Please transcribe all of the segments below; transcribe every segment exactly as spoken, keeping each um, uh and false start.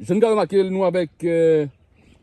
Jan n ka remake l, nou avèk, eh,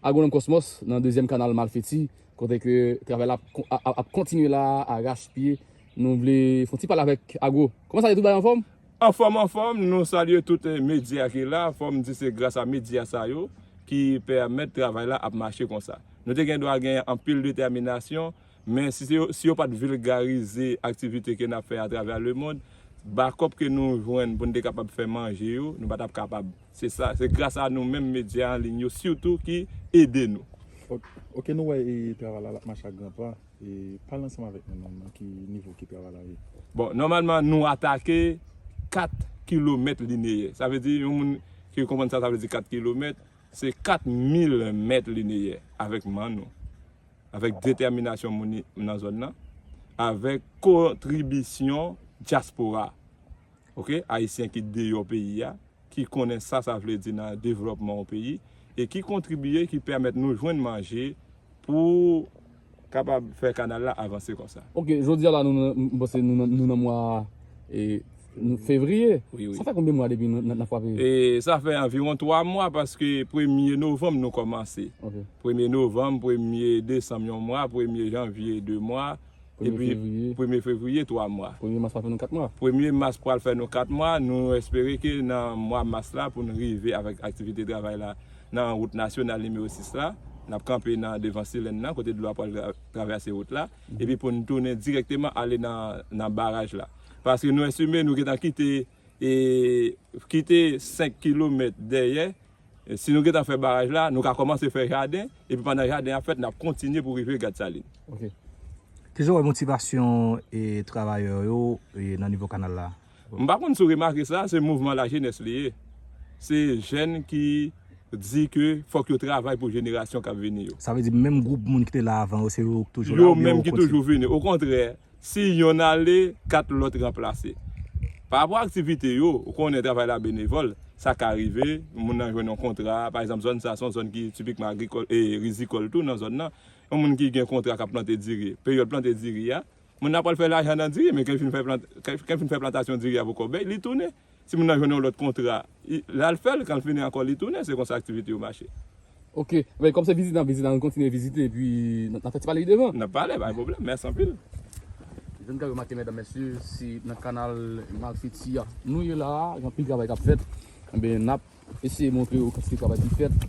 Agwonòm Cosmos nan dezyèm kanal Malfeti, kote ke travay la ap kon-, a-, a-, ap kontinye la a rachpye. Nou vle fè yon ti pale avèk Agwo. Kòman sa ye, tout bagay anfòm? Anfòm, anfòm, nou salye tout, eh, medya ki la. Fò m di se gras a medya sa yo ki pèmèt travay la ap mache konsa. Nou te gen dwa gen anpil detèminasyon, men si se yo, si yo pa t vilgarize aktivite ke n ap fè atravè lemonn, bakòp ke nou jwenn pou n te kapab fè manje yo, nou pa t ap kapab. Se sa, se gras a nou menm medya an liy yo sitou ki ede nou. Ok, ok, nou wè, e, travay la, l ap mache ak gran pa. E, pale ansanm avèk nou, non, nan ki nivo ke travay la ye? Bon, nòmalman, nou atake kat kilomèt lineyè. Sa vle di, yon moun ki konprann sa, sa vle di kat kilomèt, se kat mil mèt lineyè avèk man nou, avèk detèminasyon moun nan zòn nan, avèk kontribisyon dyaspora, ok, ayisyen ki deyò peyi a, ki konnen sa sa vle di nan devlòpman yon peyi, e ki kontribiye, ki pèmèt nou jwenn manje pou kapab fè kanal la avanse konsa. Ok, jodi a la, nou, nou, m panse nou, nan- nou nan mwa, e, nou, fevriye. Wi, wi. Sa fè konbyen mwa depi nou, n ap frape? E sa fè anviwon twa mwa, paske premye novanm nou kòmanse. Ok. Premye novanm, premye desanm, yon mwa, premye janvye, de mwa, premye epi fevriye. Premye fevriye, twa mwa. Premye mas pral fè nou kat mwa. Premye mas pral fè nou kat mwa. Nou espere ke nan mwa mas la, pou n rive avèk aktivite travay la nan wout nasyonal nimewo sis la, n ap kanpe nan devan Silèn nan, kote dlo a pral tra- travèse wout la, epi pou n tounen dirèkteman ale nan, nan baraj la. Paske nou estime nou gentan kite, e, kite senk kilomèt dèyè. E si nou gentan fè baraj la, nou ka kòmanse fè jaden, epi pandan jaden ap fèt, n ap kontinye pou rive Gad Salin. Ok. Kijan w wè motivasyon, e, travayè yo, e, nan nivo kanal la? M pa konn si w remake sa, se mouvman lajenès li ye. Se jèn ki di ke fòk yo travay pou jenerasyon k ap vini yo. Sa vle di menm gwoup moun ki te la avan yo, se yo ki toujou la, oubyen yo kontinye? Yo menm ki toujou vini. Okontrè, si yonn ale, kat lòt ranplase. Pa rapò a aktivite yo, ou konnen travay la benevòl, sa ka rive, moun nan jwenn yon kontra, pa egzanp, zòn sa, se yon zòn ki tipikman agrikòl, e, rizikòl tou nan zòn nan. Yon moun ki gen kontra k ap plante diri, peryòd plante diri a, moun nan pral fè lajan nan diri, men kan l fin fè plant-, kan, kan l fin fè plantasyon diri a pou kòbèy, li tounen. Si moun nan jwenn yon lòt kontra, i, l al fè l, kan l fini ankò, li tounen, se konsa aktivite yo mache. Ok, men kòm se vizit n ap vizite, ann kontinye vizite, epi n, n ap fè ti pale devan. N ap pale, pa gen pwoblèm, mèsi anpil. Jan n ka remake, medam, mesye, se nan kanal Malfeti a nou ye la a, gen anpil travay k ap fèt. Enben, n ap eseye montre yo kantite travay ki fèt.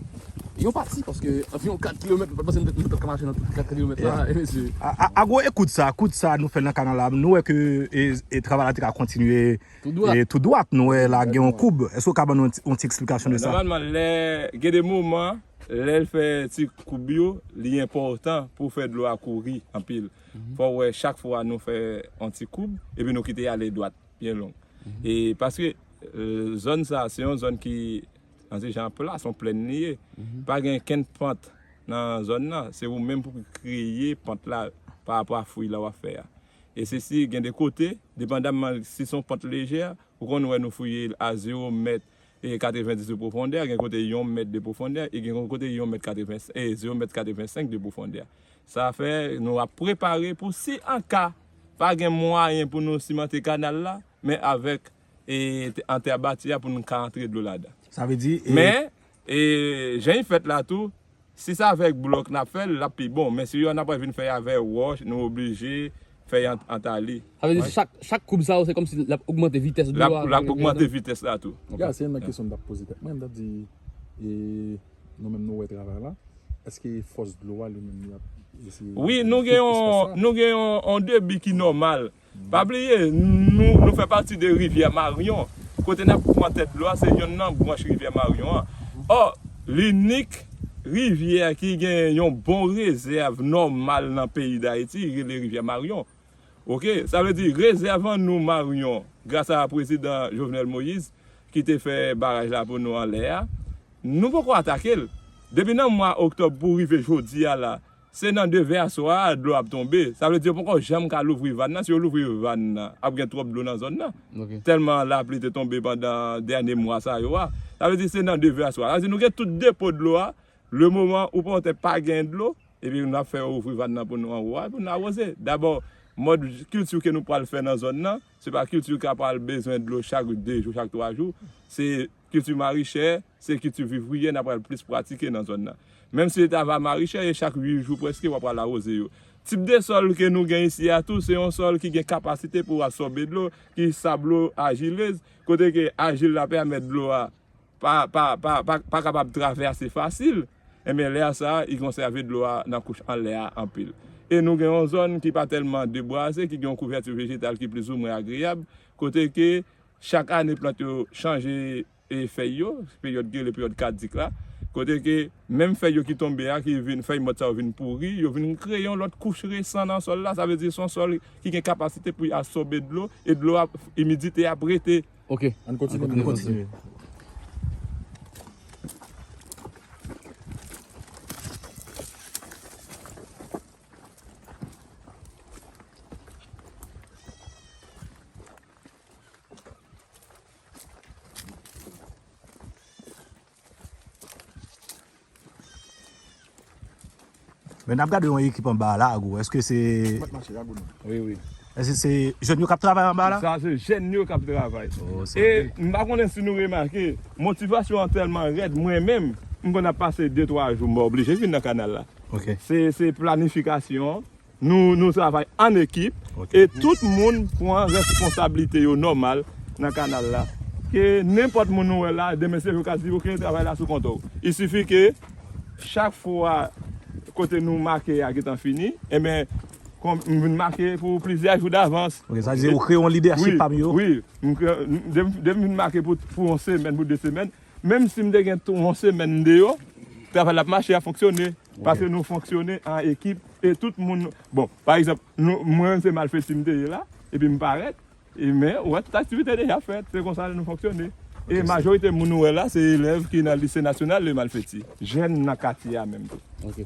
Yon pati, paske anviwon kat kilomèt, nou pa t panse nou t ap ka mache nan tout kat kilomèt la, e mesye. A, a, Agwo, e kout sa, kout sa nou fè nan kanal la, nou wè ke, e, e travay la te ka kontinye, tou dwat. E, tou dwat, nou wè la gen yon koub. Èske w ka ban nou yon ti, yon ti eksplikasyon de sa? Nòmalman, lè, gen de moman, lè l fè ti koub yo, li enpòtan pou fè dlo a kouri anpil. Fò w wè chak fwa nou fè yon ti koub, epi nou kite y ale dwat. Byen long. E paske, e, zòn sa, se yon zòn ki, nan ti jan pla, se yon plèn li ye. Pa gen kenn pant nan zòn nan. Se ou menm pou kreye pant la pa rapò a fouy la w ap fè a. E se si gen de kote, depandamman si se yon pant lejè, ou konn wè nou fouye l a zewo mèt e katrevenndis de pwofondè, gen kote yon mèt de pwofondè, e gen kote yon mèt katreven, e zewo mèt katrevensenk de pwofondè. Sa fè nou ap prepare pou si an ka pa gen mwayen pou nou simante kanal la, men avèk, e, te-, an tè bati a pou nou ka antre dlo ladan. Sa vle di, e, men, e, jan l fèt la tou, si se avèk blòk n ap fè l, l ap pi bon. Men si yo n ap vin fè avèk wòch, nou oblije fè y an, an tali. Sa vle di chak, chak koub sa yo, se kòmsi l ap ogmante vitès dlo a. L ap, l ap ogmante vitès la tou. Ok. Ya, se youn nan kesyon m t ap poze tèt mwen. M t ap di, e, nou menm nou wè travay la. Èske fòs dlo a li menm li ap eseye... Wi, nou gen yon, nou gen yon, yon debi ki nòmal. Pa bliye, nou, nou fè pati de rivyè Maryon. Kote n ap pran tèt dlo a, se yonn nan branch rivyè Maryon an. Ò, linik rivyè ki gen yon bon rezèv nòmal nan peyi Dayiti, rele rivyè Maryon. Ok, sa vle di rezèv an nou Maryon, gras a prezidan Jovenel Moïse, ki te fè baraj la pou nou anlè a, nou poko atake l. Depi nan mwa oktòb pou rive jodi a la, se nan de vè a swa a dlo ap tonbe. Sa vle di yo poko janm ka louvri vàn nan. Si yo louvri vàn nan, ap gen twòp dlo nan zòn nan. Ok. Tèlman lapli te tonbe pandan dènye mwa sa yo a. Sa vle di se nan de vè a swa. Sa vle di nou gen tout depo dlo a. Le moman ou pa gen dlo, epi n ap fè yo ouvri vàn nan pou nou anwo a, pou nou awoze. Dabò, mòd kilti ke nou pral fè nan zòn nan, se pa kilti k ap pral bezwen dlo chak de jou, chak twa jou. Se kilti marichè, Se kilti vivriyè n ap pral plis pratike nan zòn nan. Menm si l ta va marichè, e chak uit jou prèske, w ap pral awoze yo. Tip de sòl ke nou gen isi a tou, se yon sòl ki gen kapasite pou absòbe dlo, ki sablo ajilez, kote ke ajil la pèmèt dlo a pa, pa, pa, pa, pa kapab travèse fasil. Enben, lè a sa, li konsève dlo a nan kouch anlè a anpil. E nou gen yon zòn ki pa tèlman debwaze, ki gen yon kouvèti vejetal ki plizoumwen agreyab, kote ke chak ane plant yo chanje e fèy yo, peryòd gele, peryòd kadik la, kote ke menm fèy yo ki tonbe a, ki vin, fèy mòt sa yo vin pouri, yo vin kreye yon lòt kouch resan nan sòl la, sa vle di se yon sòl ki gen kapasite pou l absòbe dlo, e dlo a, imidite ap rete. Ok. Ann kontinye, ann kontinye. Men n ap gade yon ekip anba a la, Ago. Èske se... Wi, wi. Èske se jèn yo k ap travay anba a la? Sa se jèn yo k ap travay. E m pa konnen si nou remake, motivasyon an tèlman rèd, mwen menm, m konn ap pase de twa jou, m oblije vin nan kanal la. Ok. Se, se planifikasyon. Nou, nou travay an ekip e tout moun pran responsablite yo nòmal nan kanal la. Ke nenpòt moun nou wè la, demen se jou ka di, "Ok, travay la sou kont ou." Il suffit ke chak fwa kote nou make a gentan fini, enben, m vin make pou plizyè jou davans. Ok, sa vle di ou kreye yon lidèchip pami yo? Wi, wi. M kreye, m, depi, depi m vin make pou, pou yon semèn, pou de semèn, menm si m te gen tou yon semèn deyò, travay la ap mache, ap fonksyone. Paske nou fonksyone an ekip e tout moun, bon, pa egzanp, nou, mwen menm se malfeti m te ye la, epi m parèt, e men, ou wè, tout aktivite deja fèt, se konsa nou fonksyone. E majorite moun ou wè la, se elèv ki nan lise nasyonal de Malfeti, jèn nan katye a menm tou. Ok.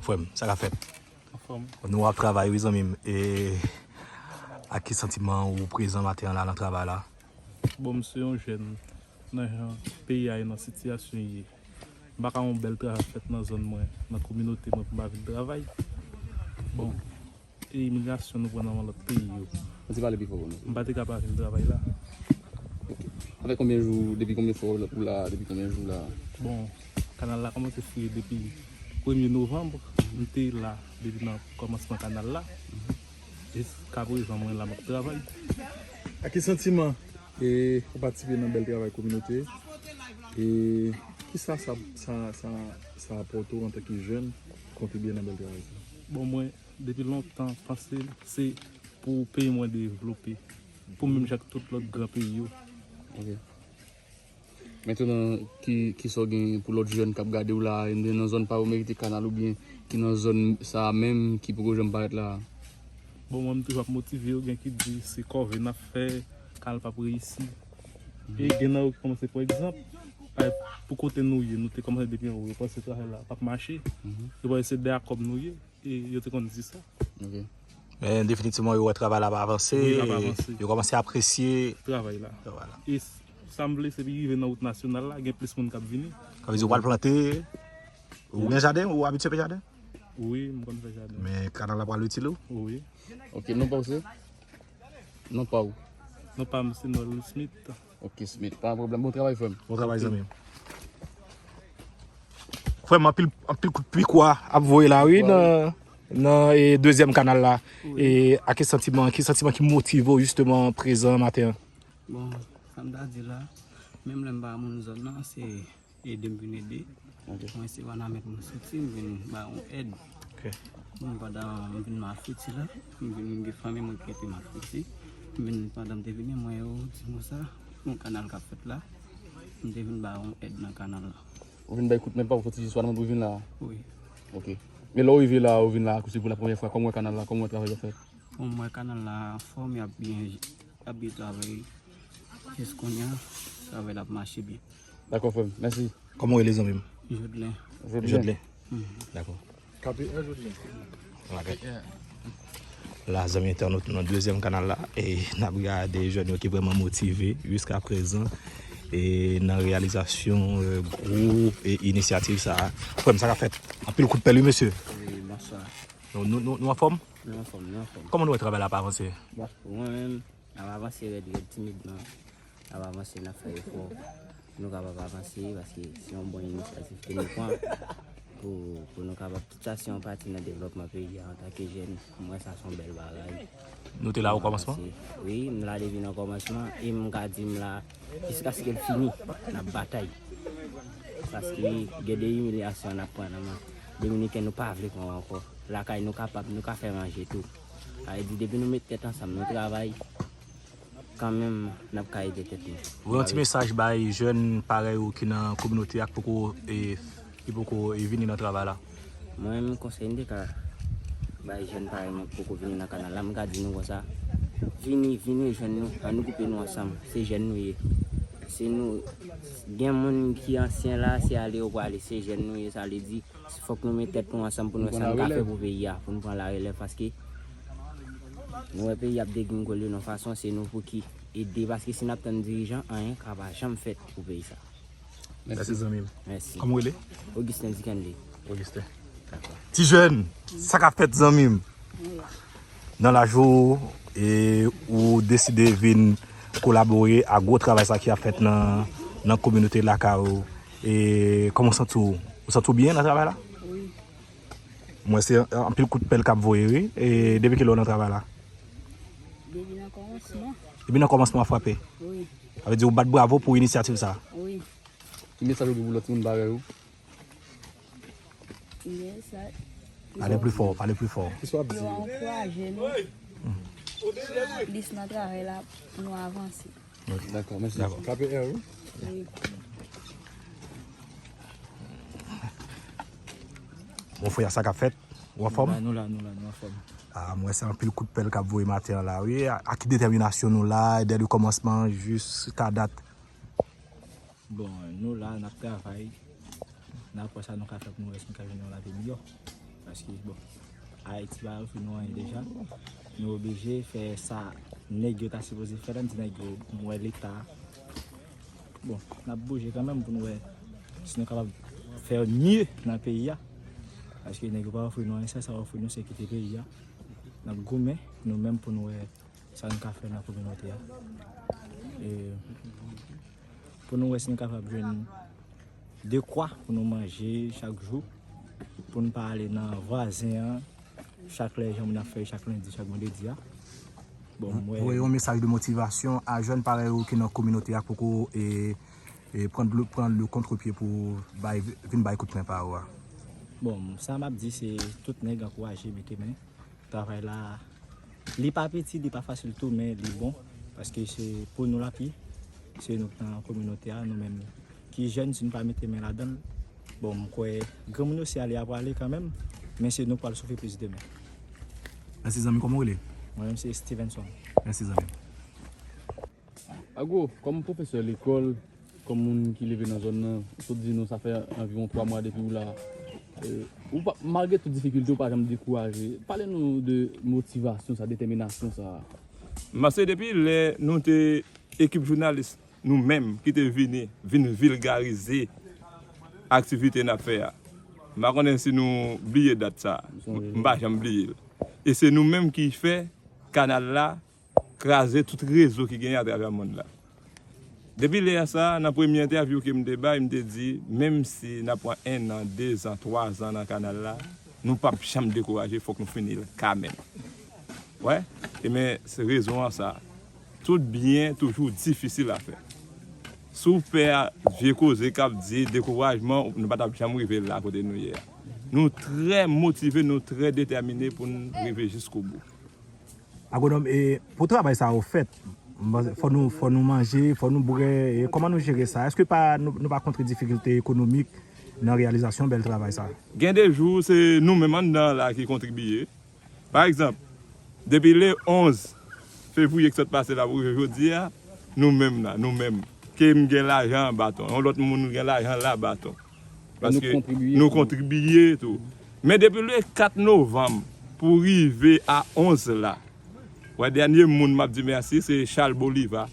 Frè m, sa k ap fèt? Anfòm. Nou ap travay, wi, zanmi m. E ak ki santiman ou prezan maten an la nan travay la? Bon, m se yon jèn nan jan peyi a ye, nan sitiyasyon ye. M pa ka wè yon bèl travay ap fèt nan zòn mwen, nan kominote mwen, pou m pa vin travay. Bon, e imigrasyon nou pran nan men lòt peyi yo. Ou te pale pi fò pou nou. M pa te ka pa vin travay la. Ok. Sa fè konbyen jou, depi konbyen fwa ou la, depi konbyen jou la? Bon, kanal la kòmanse fouye depi premye novanm. M te la depi nan kòmansman kanal la. Jiskaprezan, mwen la, m ap travay. Ak ki santiman, e, ou patisipe nan bèl travay kominote? E kisa sa, sa, sa, sa apòte w antanke jèn, kontribye nan bèl travay sa? Bon, mwen, depi lontan, panse m se pou peyi mwen devlope, pou menm jan ak tout lòt gran peyi yo. Ok. Mentenan, ki, kisa w gen pou lòt jèn k ap gade w la, nan zòn pa yo merite kanal oubyen ki nan zòn sa a menm ki poko janm parèt la a? Bon, mwen, m toujou ap motive yo, gen ki di se kòve n ap fè, kanal p ap reyisi. E gen nan yo ki kòmanse pran egzanp, pa, pou kote nou ye, nou te kòmanse depi anwo, yo panse travay la p ap mache. Yo panse se dèyè kòb nou ye, e yo te konn di sa. Ok. Men definitivman, yo wè travay la ap avanse, wi, l ap avanse, yo kòmanse apresye travay la. Travay la. E s-, sa m vle, se pou rive nan wout nasyonal la, gen plis moun k ap vini. Sa vle di ou pral plante, ou gen jaden, ou abitye fè jaden? Wi, m konn fè jaden. Men kanal la pral itil ou? Wi. Ok, non pa w se? Non pa w? Non pa m se Noël Smith. Ok, Smith, pa pwoblèm. Bon travay, frè m. Bon travay, zanmi m. Frè m, anpil, anpil kout pikwa ap voye la, wi, nan, nan e, dezyèm kanal la. E a ki santiman, ki santiman ki motive w jisteman prezan maten an? Bon, sa m ta di la, menm lè m pa moun zòn nan, se ede m vin ede. Mwen se Wanament mwen soti, m vin ba yon èd. Bon, pandan m vin Mafriti la, m vin gen fanmi mwen ki rete Mafriti. M vin, pandan m te vini, mwen yo di mwen sa, yon kanal k ap fèt la. M te vin ba yon èd nan kanal la. Ou vin bay kout men pa w soti jis Wanament pou vin la? Wi. Ok. Men lè w rive la, ou vin la, se pou la premyè fwa, kòman w wè kanal la, kòman w wè travay yo fè? Bon, m wè kanal la anfòm, y ap byen, y ap byen travay. Jis kounye a, travay la ap mache byen. Dakò, frè m. Mèsi. Kòman w rele, zanmi m? Jodlen. Jodlen. Dakò. K P R Jodlen. Ok. La, zanmi entènot, nou nan dezyèm kanal la, e n ap gade jèn yo ki vrèman motive jiska prezan, e nan reyalizasyon, e, gwo, e, inisyativ sa a. Frè m, sa k ap fèt? Anpil kout pèl, wi, mesye. Wi, bonswa. Nou, nou, nou, nou anfòm? Nou anfòm, nou anfòm. Kòman nou wè travay la ap avanse? Bon, pou mwen menm, l ap avanse rèd rèd timidman. L ap avanse, n ap fè efò pou nou kapab avanse, paske se yon bon inisyativ ke nou pran pou, pou nou kapab, tout sa se yon pati nan devlòpman peyi a. Antanke jèn, m wè sa se yon bèl bagay. Nou te la o kòmansman? Wi, m la depi nan kòmansman, e m ka di m la jiskaske l fini, n ap batay. Paske gen de imilyasyon n ap pran nan men Dominiken, nou pa vle pran ankò. Lakay nou kapab, nou ka fè manje tou. Sa vle di, depi nou met tèt ansanm, nou travay, kanmenm, n ap ka ede tèt nou. Voye yon ti mesaj bay jèn parèy ou ki nan kominote a, ki poko, e, ki poko, e, vini nan travay la. Mwen menm, konsèy m te ka bay jèn parèy mwen ki poko vini nan kanal la, m ka di nou konsa, vini, vini jwenn nou, ann nou gwoupe nou ansanm, se jèn nou ye. Se nou, gen moun ki ansyen la, se ale yo prale, se jèn nou ye, sa vle di, fòk nou met tèt nou ansanm pou nou wè sa n ka fè pou peyi a, pou nou pran larelèv, paske nou wè peyi ap degringole yon fason, se nou pou ki ede, paske si n ap tann dirijan, anyen ka pa janm fèt pou peyi sa. Mèsi, zanmi m. Mèsi. Kòman w rele? Augustin Dikenley. Augustin. Ti jèn, sa k ap fèt, zanmi m? Nan laj ou, e, ou deside vin kolabore a gwo travay sa ki ap fèt nan, nan kominote lakay ou. E kòman w santi w? Ou santi w byen nan travay la? Wi. Mwen se anpil kout pèl k ap voye, wi. E depi kilè w nan travay la? Depi nan kòmansman. Depi nan kòmansman w ap frape? Wi. Sa vle di ou bat bravo pou inisyativ sa? Wi. Ki mesaj ou gen pou lòt moun parèy ou? Mesaj. Pale pli fò, pale pli fò. Kisa w ap di Yo yo? Ankouraje nou plis nan travay la pou nou avanse. Dakò, mèsi. Dakò. K P R, wi. Wi. Bon, frè, sa k ap fèt? Ou anfòm? Nou la, nou la, nou anfòm. Ah, mwen se anpil kout pèl k ap voye maten an la, wi. Ak detèminasyon nou la, dè le kòmansman jiska dat. Bon, nou la, n ap travay. N ap wè sa nou ka fè pou nou wè si nou ka jwenn yon lavi miyò. Paske, bon, Ayiti pa ofri nou anyen deja. Nou oblije fè sa nèg yo ta sipoze fè la, n di nèg yo, m wè Leta. Bon, n ap bouje kanmenm pou nou wè si nou kapab fè mye nan peyi a. Paske nèg yo pa ofri nou anyen, sèl sa yo ofri nou se kite peyi a. N ap goumen nou menm pou nou wè sa nou ka fè nan kominote a. E pou nou wè si nou kapab jwenn dekwa pou nou manje chak jou, pou nou pa ale nan vwazen an chak lè jan moun ap fè chak lendi, chak vandredi a. Bon, mwen Voye yon mesaj de motivasyon a jèn parèy ou ki nan kominote a k poko e, e pran le, pran le kontrepye pou bay, vin bay koutmen pa ou a. Bon, sa m ap di se tout nèg ankouraje mete men. Travay la, li pa piti, li pa fasil tou, men li bon. Paske se pou nou l ap ye. Se nou k nan kominote a, nou menm ki jèn, si nou pa mete men ladan l, bon, m kwè granmoun yo si ale a pwale kanmenm, men se nou k pral soufri plis demen. Mèsi zanmi, kòman w rele? Mwen menm se Stevenson. Mèsi zanmi. Ago, kòm pwofesè lekòl, kòm moun ki leve nan zòn nan, ou sot di nou sa fè anviwon twa mwa depi w la. E, ou pa, malgre tout difikilte, ou pa janm dekouraje. Pale nou de motivasyon sa, detèminasyon sa. M panse depi lè nou te ekip jounalis, nou menm ki te vini, vin vilgarize aktivite n ap fè a. M pa konnen si nou bliye dat sa. M, m pa janm bliye l. E se nou menm ki fè kanal la kraze tout rezo ki genyen atravè mond la. Depi lè sa, nan premye entèvyou ke m te bay, m te di, menm si n ap pran en an, de zan, twa zan nan kanal la, nou p ap janm dekouraje, fòk nou fini l kanmenm. Wè, ebyen, se rezon an sa. Tout byen toujou difisil a fè. Si w pè a vye koze k ap di dekourajman, nou pa t ap janm rive la kote nou ye a. Nou trè motive, nou trè detèmine pou n rive jiskobou. Agwonòm, e pou travay sa yo fèt, m panse fò nou, fò nou manje, fò nou bwè. E kòman nou jere sa? Èske pa, nou, nou pa kontre difikilte ekonomik nan reyalizasyon bèl travay sa? Gen de jou, se nou menm anndan an la ki kontribiye. Pa egzanp, depi le onz fevriye ki sot pase la pou rive jodi a, nou menm la, nou menm. Ke m gen lajan an baton, yon lòt moun gen lajan la baton. Paske nou kontribiye tou. Men depi le kat novanm pou rive a onz la, wè, dènye moun m ap di mèsi, se Charles Bolivar,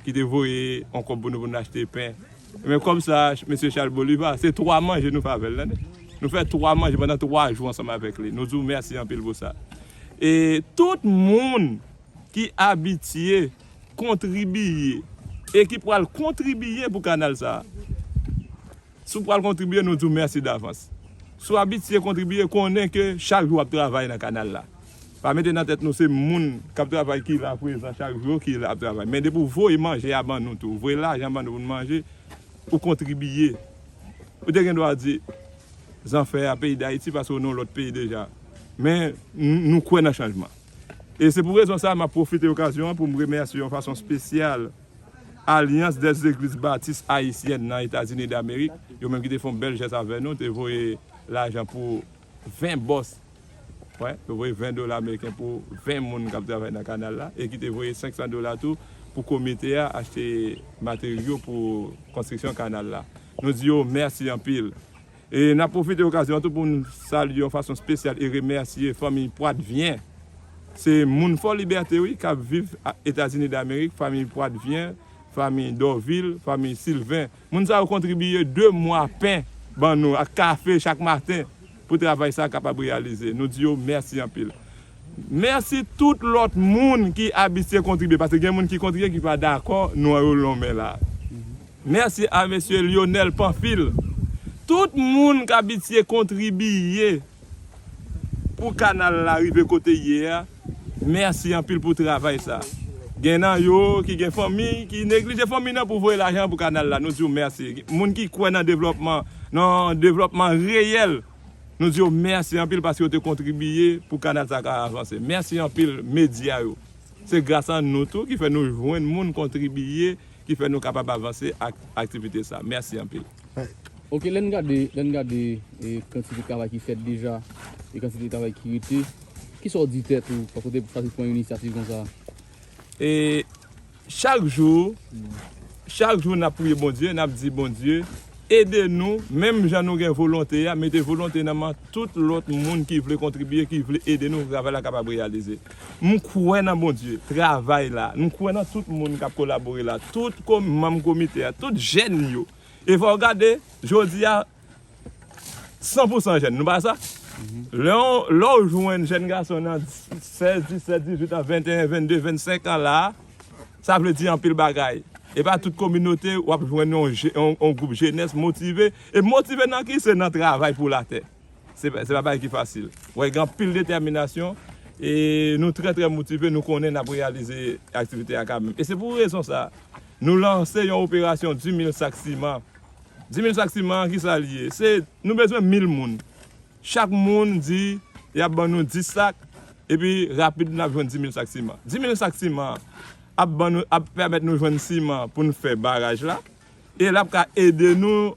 ki te voye yon kòb pou nou, pou nou achte pen. Men kòb sa, mesye Charles Bolivar, se twa manje nou fè avè l, tande. Nou fè twa manje pandan twa jou ansanm avèk li. Nou di w mèsi anpil pou sa. E tout moun ki abitye kontribiye e ki pral kontribiye pou kanal sa, si w pral kontribiye, nou di w mèsi davans. Si w abitye kontribiye, konnen ke chak jou w ap travay nan kanal la. Pa mete nan tèt nou se moun k ap travay ki la prezan chak jou ki la ap travay. Men depi w voye manje a ban nou tou, w voye lajan ban nou pou n manje, ou kontribiye. Ou te gen dwa di, zanfè a peyi Dayiti paske w nan yon lòt peyi deja. Men n- nou kwè nan chanjman. E se pou rezon sa a, m ap pwofite okazyon an pou m remèsye yon fason espesyal Alliance des Églises Baptistes Haïtiennes nan Etazini Damerik, yo menm ki te fè yon bèl jès avè nou, te voye lajan pou ven bòs. Wè, yo voye ven dola ameriken pou ven moun k ap travay nan kanal la e ki te voye senk san dola tou pou komite a achte materyo pou konstriksyon kanal la. Nou di yo mèsi anpil. E n ap pwofite okazyon an tou pou n salye yon fason espesyal e remèsye fanmi Poitvin. Se moun Fò Libète, wi, k ap viv a- Etazini Damerik, fanmi Poitvin, fanmi Dòvil, fanmi Silven. Moun sa yo kontribiye de mwa pen ban nou ak kafe chak maten pou travay sa a kapab reyalize. Nou di yo mèsi anpil. Mèsi tout lòt moun ki abitye kontribiye, paske gen moun ki kontribiye ki pa dakò, non yo lonmen la. Mèsi a mesye Lionel Pamphile. Tout moun k abitye kontribiye pou kanal la rive kote l ye a, mèsi anpil pou travay sa. Gen nan yo ki gen fanmi, ki neglije fanmi nan pou voye lajan pou kanal la. Nou di w mèsi. Moun ki kwè nan devlòpman, nan devlòpman reyèl, nou di yo mèsi anpil paske yo te kontribiye pou kanal sa ka avanse. Mèsi anpil medya yo. Se gras a nou tou ki fè nou jwenn moun kontribiye, ki fè nou kapab avanse ak aktivite sa. Mèsi anpil. Ok, lè n gade, lè n gade e, kantite travay ki fèt deja e kantite travay ki rete, kisa w di tèt ou paske w te fasil pran yon inisyativ konsa? E chak jou, chak jou n ap priye Bondye, n ap di Bondye, ede nou, menm jan nou gen volonte a, mete volonte nan men tout lòt moun ki vle kontribiye, ki vle ede nou pou travay la kapab reyalize. M kwè nan Bondye, travay la, m kwè nan tout moun k ap kolabore la, tout kom- manm komite a, tout jèn yo. E fò w gade, jodi a, san pou san jèn, nou pa sa? Lè w, lè w jwenn jèn gason nan sèz, disèt, dizuit an, venteyen, vennde, vennsenk an la, sa vle di anpil bagay. E pa tout kominote w ap jwenn yon, je- yon, yon gwoup jenès motive. E motive nan ki? Se nan travay pou latè. Se pa, se pa bagay ki fasil. Wè, gen anpil detèminasyon e nou trè, trè motive, nou konnen n ap reyalize aktivite a kanmenm. E se pou rezon sa, nou lanse yon operasyon dis mil sak siman. Dis mil sak siman an, kisa l ye? Se, nou bezwen mil moun. Chak moun di y ap ban nou dis sak, epi rapid n ap jwenn dis mil sak siman. Dis mil sak siman an ap ban nou, ap pèmèt nou jwenn siman pou n fè baraj la, e l ap ka ede nou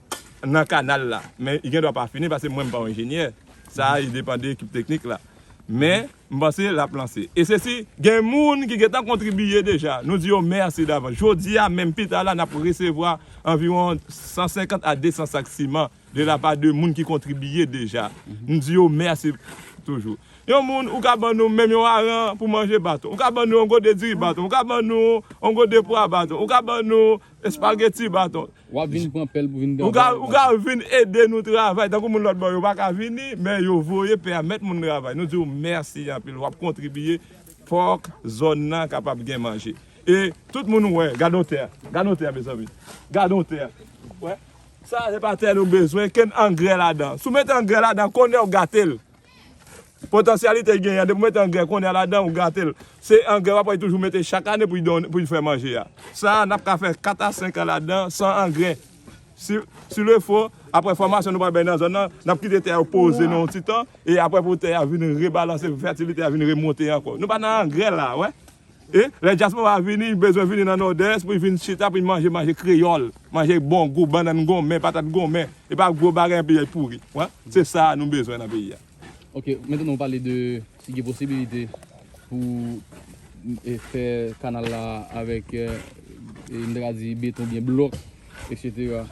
nan kanal la. Men, li gen dwa pa fini, paske mwen, m pa yon enjenyè. Sa, li depann de ekip teknik la. Men, m panse l ap lanse. E se si gen moun ki gentan kontribiye deja, nou di yo mèsi davans. Jodi a, menm pita la, n ap resevwa anviwon san senkant a de san sak siman de la pa de moun ki kontribiye deja. M di yo mèsi toujou. Yon moun, ou ka ban nou menm yon aran pou manje baton. Ou ka ban nou yon gode diri baton. Ou ka ban nou yon gode pwa baton. Ou ka ban nou espageti baton. W ap vin pran pèl pou vin travay. Ou ka, ou ka vin ede nou travay. Tankou moun lòt bò yo pa ka vini, men yo voye pèmèt moun travay. Nou di w mèsi anpil. W ap kontribiye. Fòk zòn nan kapab gen manje. E tout moun wè, gade yon tè, gade yon tè, mezanmi. Gade yon tè. Wè. Sa se pa tè nou bezwen, kenn angrè ladan. Si w mete angrè ladan, kounye a w gate l. Potansyalite l genyen an, depi w mete angrè kounye a ladan, ou gate l. Se angrè w ap toujou mete chak ane pou l don-, pou l fè manje a. Sa a, n ap ka fè kat a senk an ladan san angrè. Si, si le fo, apre fòmasyon nou pral bay nan zòn nan, n ap kite tè a poze nan yon ti tan, e apre pou tè a vin rebalanse, fètilite a vin remonte ankò. Nou pa nan angrè la, wè. E lè dyaspora vini, li bezwen vini nan Nòdès pou l vin chita, pou l manje, manje kreyòl, manje bon gou, bannann gonmen, patat gonmen, e pa gwo bagay anpi l pouri. Wè, se sa nou bezwen nan peyi a. Ok, mentnan w pale de si gen posibilite pou, e, fè kanal la avèk, e, e, m ta ka di beton oubyen blòk, etsetera.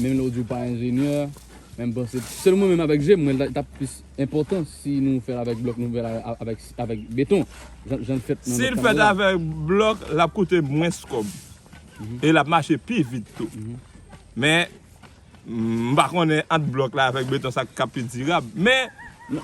Menm lè w di w pa enjenyè, men m panse, selon mwen menm avèk je m, mwen, l t ap plis enpòtan si nou fè l avèk blòk, nou fè l a-, avèk, avèk beton. Jan, jan l fèt nan lòt kanal la. Si l fèt avèk blòk, l ap koute mwens kòb. E l ap mache pi vit tou. Men, m pa konnen ant blòk la avèk beton sa k ap pi dirab. Men,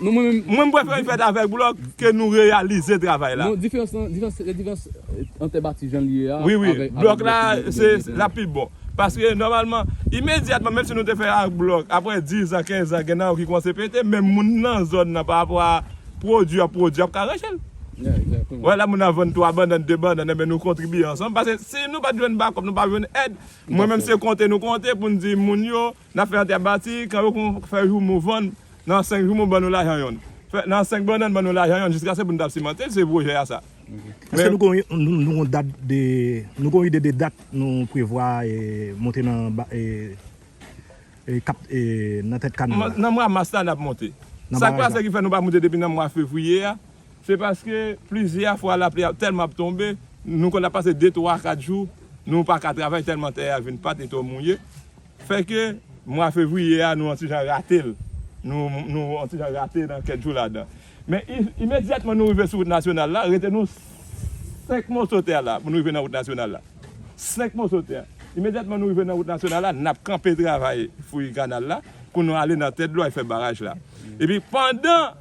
mwen, m prefere l fèt avèk blòk ke nou reyalize travay la. Non, diferans lan, diferans, diferans, e, ant tè bati jan l ye a, wi, wi, avèk, avèk blòk la, se, l ap pi bon. Paske, nòmalman, imedyatman, menm si nou te fè ak blòk, apre diz an, kenz an, gen nan yo ki kòmanse pete, men moun nan zòn nan, pa rapò a pwodui ap pwodui, ap ka ranje l. Wè, la moun nan vann twa bannann, de bannann, enben nou kontribye ansanm. Paske si nou pa t jwenn bakòp, nou pa jwenn èd, mwen menm se konte nou konte pou n di moun yo, n ap fè ant tè bati, kan yo kon fè joumou vann, nan senk joumou ban nou lajan yonn. Fè, nan senk bannann ban nou lajan yonn, jiskaske pou n t ap simante l, se pwojè a sa. Èske nou gon, nou, nou gon dat de, nou gon ide de dat nou prevwa, e, monte nan ba-, e, e, kap-, e, nan tèt kanal la? Nan mwa mas la, n ap monte. Sa k pase ki fè nou pa monte depi nan mwa fevriye a, se paske plizyè fwa lapli ap tèlman ap tonbe, nou konn ap pase de, twa, kat jou, nou pa ka travay tèlman tè a vin pat, li twò mouye. Fè ke mwa fevriye a, nou yon ti jan rate l. Nou, nou yon ti jan rate nan kèk jou ladan. Men i-, imedyatman nou rive sou wout nasyonal la, rete nou senk moso tè la pou nou rive nan wout nasyonal la. Senk moso tè. Imedyatman nou rive nan wout nasyonal la, n ap kanpe travay fouye kanal la pou nou ale nan tèt dlo al fè baraj la. Epi pandan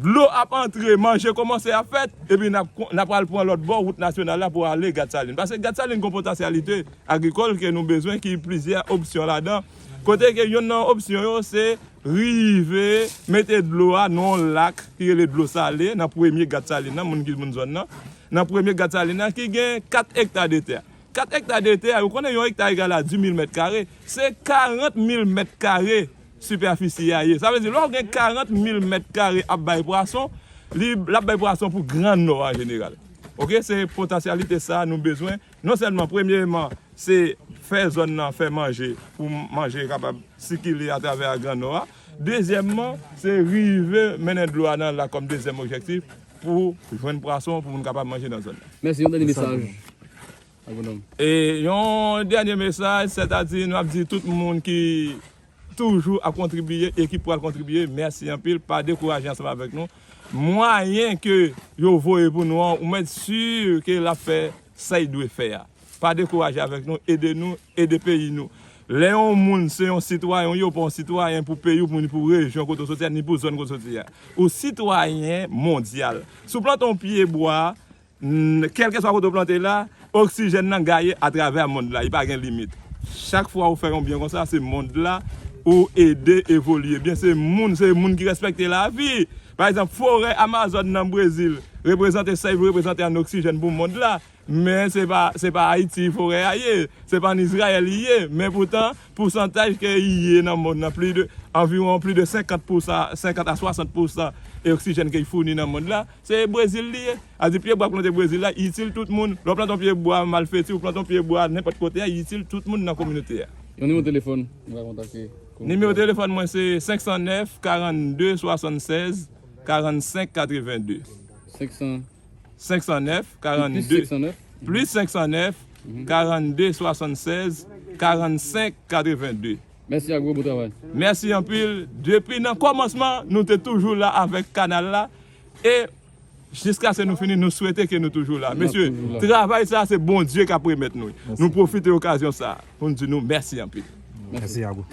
dlo ap antre, manje kòmanse ap fèt, epi n ap, n ap pral pran lòt bò wout nasyonal la pou ale Gatsalin. Paske Gatsalin gon potansyalite agrikòl ke nou bezwen, ki plizyè opsyon ladan. Kote ke yonn nan opsyon yo, se rive mete dlo a nan yon lak ki rele Dlo Sale, nan premye Gatsalin nan, moun ki moun zòn nan, nan premye Gatsalin nan, ki gen kat ekta de tè. Kat ekta de tè, ou konnen yon ekta egal a dis mil mèt kare, se karant mil mèt kare sipèfisi a ye. Sa vle di, lè w gen karant mil mèt kare ap bay pwason, li, l ap bay pwason pou Gran Nò an jeneral. Oke, se potansyalite sa a nou bezwen. Non sèlman, premyeman, se fè zòn nan fè manje, pou manje kapab sikile atravè Gran Nò a. Dezyèmman, se rive mennen dlo a nan lak kòm dezyèm objektif pou jwenn pwason, pou moun kapab manje nan zòn nan. Mèsi, yon dènye mesaj. E yon dènye mesaj, sètadi nou ap di tout moun ki toujou ap kontribiye e ki pral kontribiye, mèsi anpil, pa dekouraje ansanm avèk nou. Mwayen ke yo voye pou nou an, ou mèt si ke l ap fè sa l dwe fè a. Pa dekouraje avèk nou, ede nou, ede peyi nou. Lè yon moun se yon sitwayen, ou ye, ou pa yon sitwayen pou peyi w, pou, ni pou rejyon kote w soti a, ni pou zòn kote w soti a. Ou sitwayen mondyal. Si w plante yon pye bwa, n-, kèlkeswa kote w plante l la, oksijèn nan gaye atravè mond la, li pa gen limit. Chak fwa ou fè yon byen konsa, se mond la ou ede evolye byen. Se moun, se moun ki respekte lavi. Pa egzanp, forè Amazòn nan Brezil reprezante sa l reprezante an oksijèn pou mond la. Men se pa, se pa Ayiti forè a ye, se pa an Izrayèl li ye, men poutan, pousantaj ke li ye nan mond nan, plis de, anviwon plis de senkant pousan, senkant a swasant pousan, e oksijèn ke li founi nan mond la, se Brezil li ye. A di pye bwa k plante Brezil la, itil tout moun. Lè w plante yon pye bwa Malfeti, ou plante yon pye bwa nenpòt kote a, itil tout moun nan kominote a. Yon nimewo telefòn, nou ka kontakte kominote a. Nimewo telefòn mwen se senk san nèf, karannde, swasannsèz, karannsenk, katrevenndi. Senk san. Senk san nèf, karannde. Plis senk san nèf. Plis senk san nèf, karannde, swasannsèz, karannsenk, katrevenndi. Mèsi Agro, bon travay. Mèsi anpil. Depi nan kòmansman, nou te toujou la avèk kanal la. E jiskaske nou fini, nou swete ke nou toujou la. Mesye, travay sa, se Bondye k ap remèt nou. Nou pwofite okazyon sa pou n di nou mèsi anpil. Mèsi Agro.